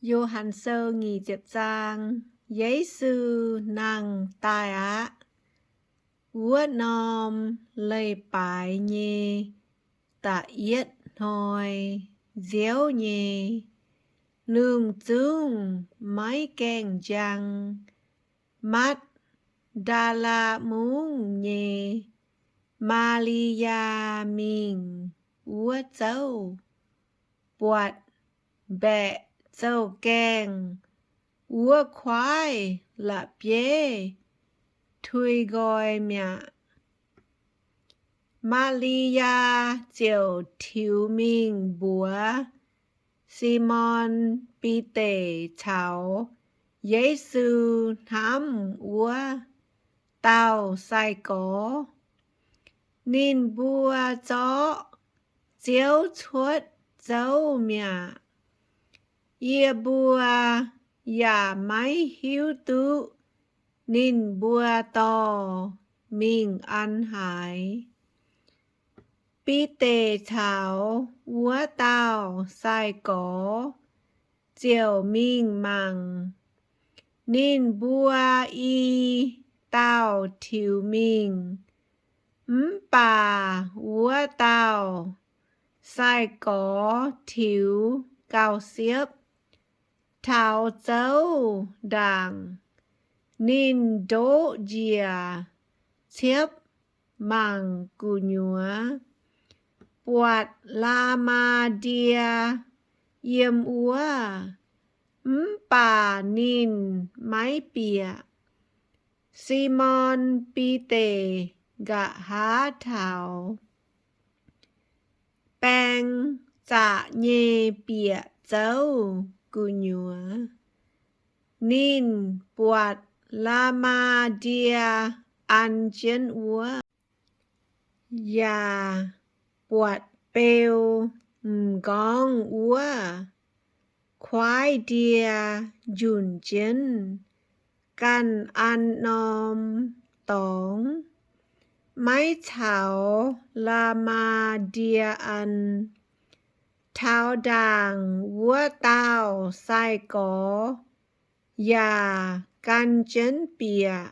Yo^han Sou nyic ziepc zaang. Yesu nangh daaih aqv. Wuov norm leiz-baaix nyei da'yietv hnoi, nziouv nyei, lungh zungv maiv gaengh njang. Matv^ndaa^laa Mungv nyei Maa^li^yaa mingh wuov zouv, buatc mbaeqc zouv-gaengh wuov kuaaiv la'bieiv tui nqoi mi'aqv. Maa^li^yaa ziouc tiux mingh mbuox Simon Bide caux Yesu hnamv wuov dauh sai-gorx. Ninh mbuo zorqv Ziouv cuotv zouv mi'aqv. Yie mbuo yaac maiv hiuv duqv ninh mbuo dorh mingh an haaix. Bide caux wuov dauh sai-gorx ziouc mingh mangc. Ninh mbuo i dauh tiux mingh, mv baac wuov dauh sai-gorx tiux gauh siepv taux zouv ndaangc. Ninh ndoqv njiec ciepv mangc gu'nyuoz, buatc la'maah ndie yiem wuov, mv baac ninh maiv bieqc. Simon Bide nqa'haav taux baeng zaqc nyei bieqc zouv gu'nyuoz. Ninh buatc la'maah ndie an jienv wuov, yaac buatc beu m'nqorngv wuov kuaaiv ndie njunc jienv ganh an norm dorngx, maiv caux la'maah ndie an. Taux ndaangc wuov dauh sai-gorx yaac gan jienv bieqc.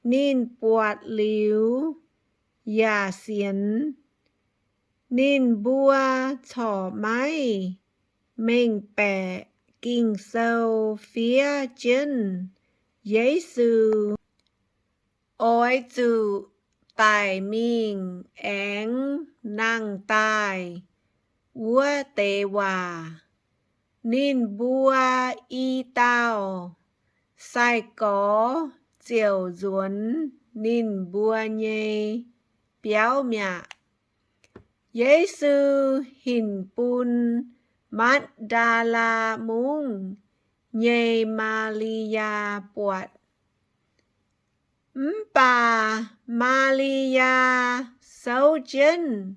Ninh buatc liuz yaac sienx. Ninh mbuo corc maiv mengh baeqc Ging-Sou fiev jienv Yesu oix zuqc daic mingh aengx nangh daaih wuov deix waac. Ninh mbuo i dauh sai-gorx ziouc nzuonx ninh mbuo nyei biauv mi'aqv. Yesu hinc bun Matv^ndaa^laa Mungv nyei Maa^li^yaa buatc. Mv baac Maa^li^yaa souv jienv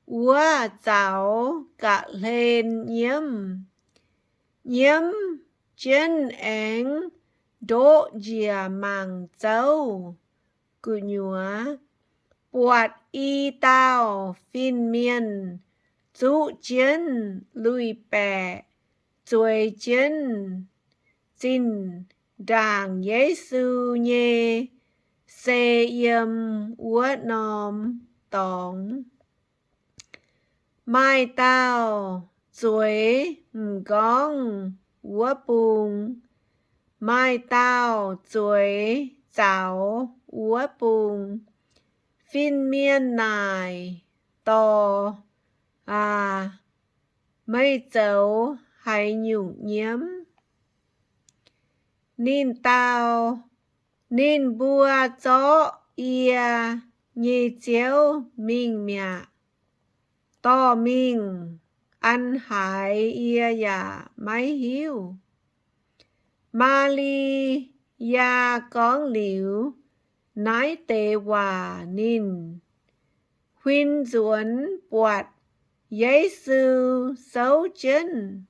wuov zaux ga'hlen nyiemv. Nyiemv jienv aengx ndoqv njiec mangc zouv gu'nyuoz, buatc i dauh fin-mienh zuqv jienv lui-baeqc zueiz jienv zinh ndaangc Yesu nyei sei yiem wuov norm dorngx. Maaih dauh zueiz m'nqorngv wuov bung, maaih dauh zueiz zaux wuov bung. Fin-mienh naaic, Dorc aac, meih zoux haaix nyungc nyiemv? Ninh dau, Ninh mbuo zorqv yie nyei Ziouv mingh mi'aqv. Dorh mingh an haaix yie yaac maiv hiuv. Maa^li^yaa gorngv liuz naaiv deix waac, ninh huin nzuonx buatc Yesu souv jienv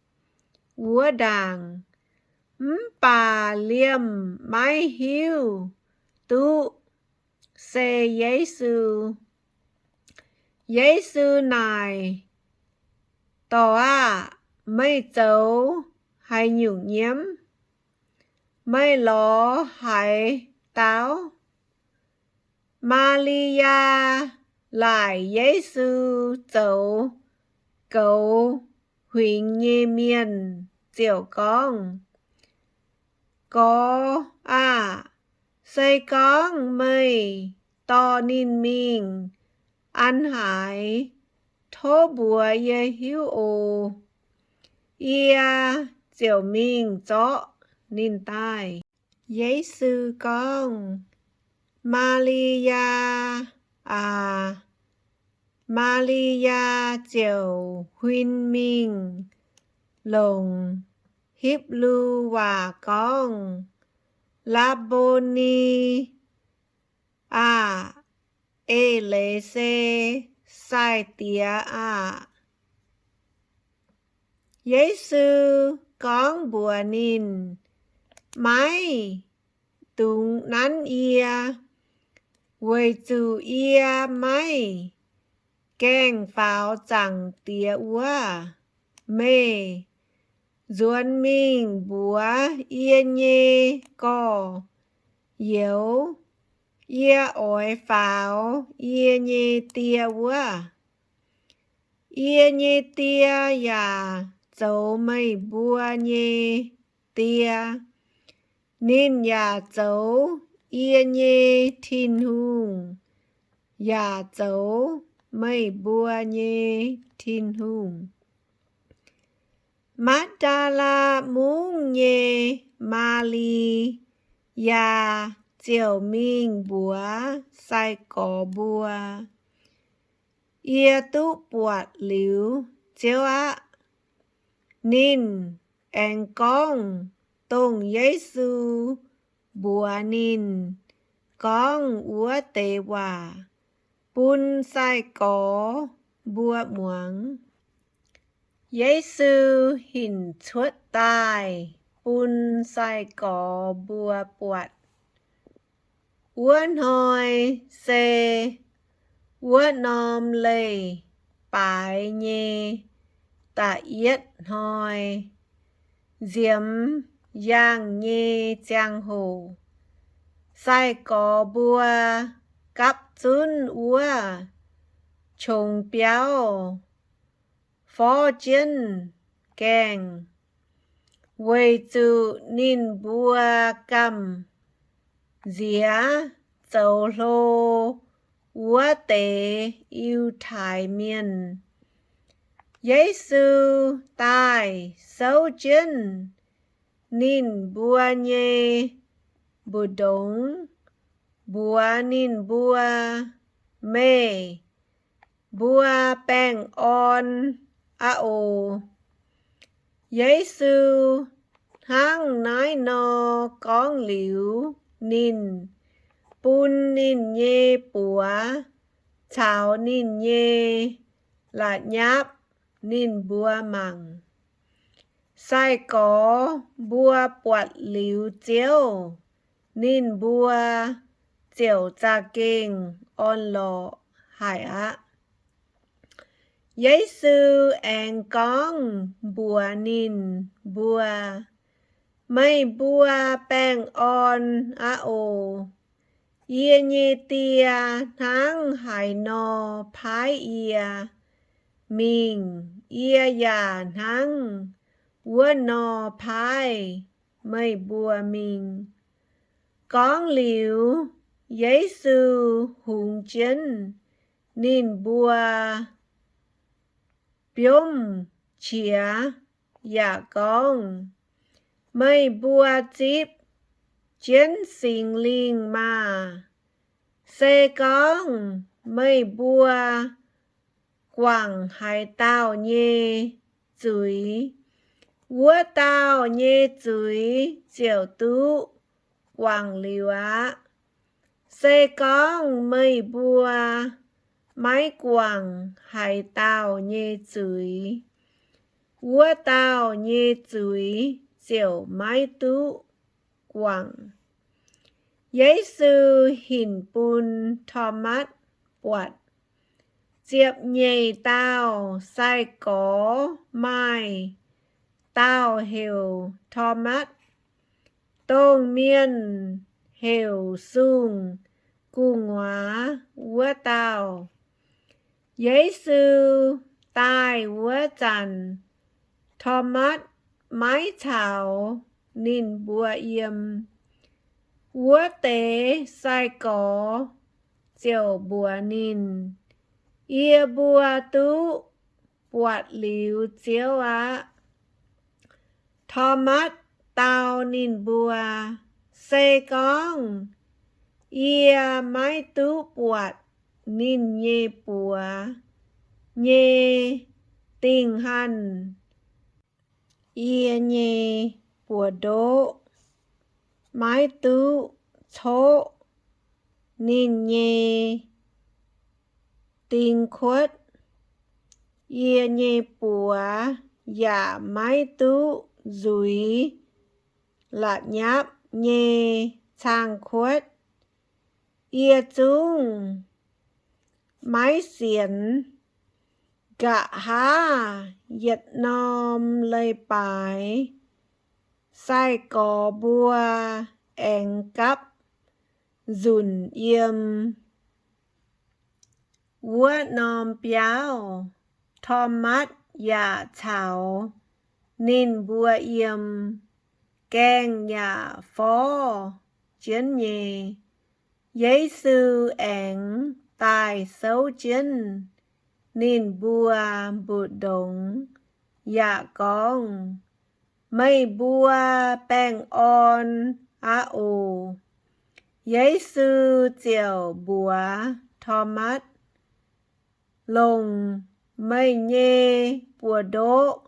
wuov ndaangc, mv baac liemh maiv hiuv duqv se Yesu. Yesu naaic, Dorc aah! Meih zoux haaix nyungc nyiemv? Meih lorz haaix dauh? Maa^li^yaa laaic Yesu zoux goux huingx nyei mienh ziouc gorngv, Gorx aah! Se gorngv meih dorh ninh mingh an haaix, tov mbuox yie hiuv oc. Yie ziouc mingh zorqv ninh daaih. Yesu gorngv, Maa^li^yaa aah! Maa^li^yaa ziouc huin mingh longc Hipv^lu Waac gorngv, Laa^mbo^ni aah! Eix leiz se Sai-Diex aah! Yesu gorngv mbuox ninh, Maiv dungx nanv yie, weic zuqc yie maiv gaengh faaux Zaangc Diex wuov. Meih nzuonx mingh mbuox yie nyei gorx-youz, Yie oix faaux yie nyei Die wuov. Yie nyei Die yaac zoux meih mbuo nyei Die. Ninh yaac zoux yie nyei Tin-Hungh, yaac zoux meih mbuo nyei Tin-Hungh. Matv^taa^laa Mungv nyei Maa^li^yaa ziouc mingh mbuox sai-gorx mbuo, Yie duqv buatc liuz Ziouv aqv. Ninh aengx gorngv dongh Yesu mbuox ninh gorngv wuov deix waac bun sai-gorx mbuo muangx. Yesu hinc cuotv daaih bun sai-gorx mbuo buatc. Wuov hnoi se wuov norm leiz-baaix nyei da'yietv hnoi, nziemx yaangh nyei ziangh hoc, sai-gorx mbuo gapv zunv wuov qongx biauv forv jienv gaengh, weic zuqc ninh mbuo gamh nziex zoux hlo wuov deix Yiutai Mienh. Yesu daaih souv jienv ninh mbuo nyei mbu'ndongx, mbuox ninh mbuo, Meih mbuo baengh orn aqv oc. Yesu hnangv naaiv nor gorngv liuz, ninh bun ninh nyei buoz caux ninh nyei la'nyapv ninh mbuo mangc. Sai-gorx mbuo buatc liuz Ziouv, ninh mbuo ziouc za'gengh orn-lorqc haic aqv. Yesu aengx gorngv mbuox ninh mbuo, Meih mbuo baengh orn aqv oc. Yie nyei Die hnangv haaix nor paaiv yie mingh, yie yaac hnangv wuov nor paaiv meih mbuo mingh. Gorngv liuz, Yesu hungx jienv ninh mbuo biomv qiex yaac gorngv, Meih mbuo zipv jienv Singx Lingh maah! Se gorngv meih mbuo guangc haaix dauh nyei zuiz, wuov dauh nyei zuiz ziouc duqv guangc liuz aqv. Se gorngv meih mbuo maiv guangc haaix dauh nyei zuiz, wuov dauh nyei zuiz ziouc maiv duqv guangc. Yesu hinc bun Tomatv buatc. Ziepc nyeic dauh sai-gorx maaih dauh heuc Tomatv, dongh mienh heuc Sung-Gu'nguaaz wuov dauh. Yesu daaih wuov zanc, Tomatv maiv caux ninh mbuo yiem. Wuov deix sai-gorx ziouc mbuox ninh, Yie mbuo duqv buatc liuz Ziouv aqv. Tomatv dau ninh mbuo, Se gorngv yie maiv duqv buatc ninh nyei buoz nyei dingh hanh, yie nyei buoz-ndoqv maiv duqv coqv ninh nyei ding kuotv, yie nyei buoz yaac maiv duqv nzuiz la'nyapv nyei caangh kuotv. Yie zungv maiv sienx. Nqa'haav yietc norm leiz-baaix sai-gorx mbuo aengx gapv nzunc yiem wuov norm biauv. Tomatv yaac caux ninh mbuo yiem, gaengh yaac forv jienv nyei. Yesu aengx daaih souv jienv ninh mbuo mbu'ndongx yaac gorngv, Meih mbuo baengh orn aqv oc. Yesu ziouc mbuox Tomatv, Longc meih nyei buoz-ndoqv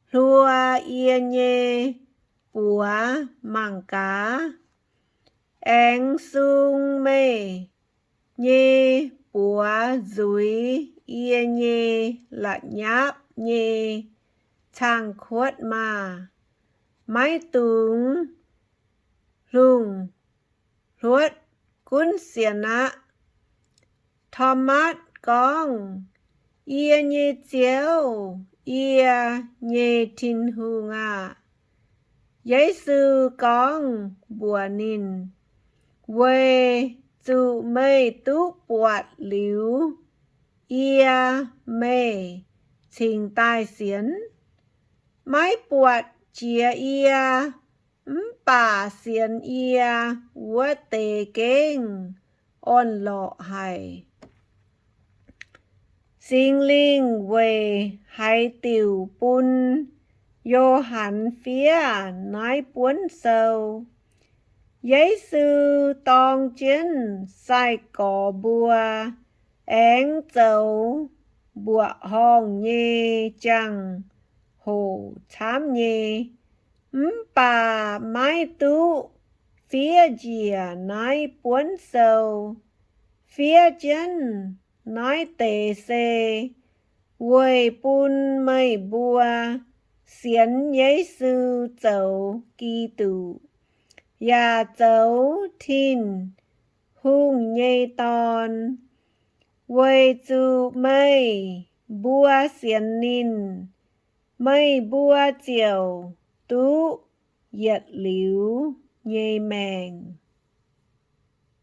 hluo yie nyei buoz mangc gaax. Aengx sung meih nyei buoz nzuiz yie nyei la'nyapv nyei caangh kuotv maah! Maiv dungx hlungx hluotv gunv sienx aqv. Tomatv gorngv, Yie nyei Ziouv, yie nyei Tin-Hungh aah! Yesu gorngv mbuox ninh, Weic zuqc meih duqv buatc liuz yie, meih cingx daaih sienx? Maiv buatc jiex yie mv baac sienx yie wuov deix gengh orn-lorqc haic. Singx Lingh weic haaix diuc bun Yo^han fiev naaiv buonv sou? Yesu dorng jienv sai-gorx mbuo aengx zoux mbuoqc horngh nyei jangx-hoc camv nyei, mv baac maiv duqv fiev njiec naaiv buonv sou. Fiev jienv naaiv deix se weic bun meih mbuo sienx Yesu zoux Giduc, yaac zoux Tin-Hungh nyei Dorn. Weic zuqc meih mbuo sienx ninh, meih mbuo ziouc duqv yietc liuz nyei maengc.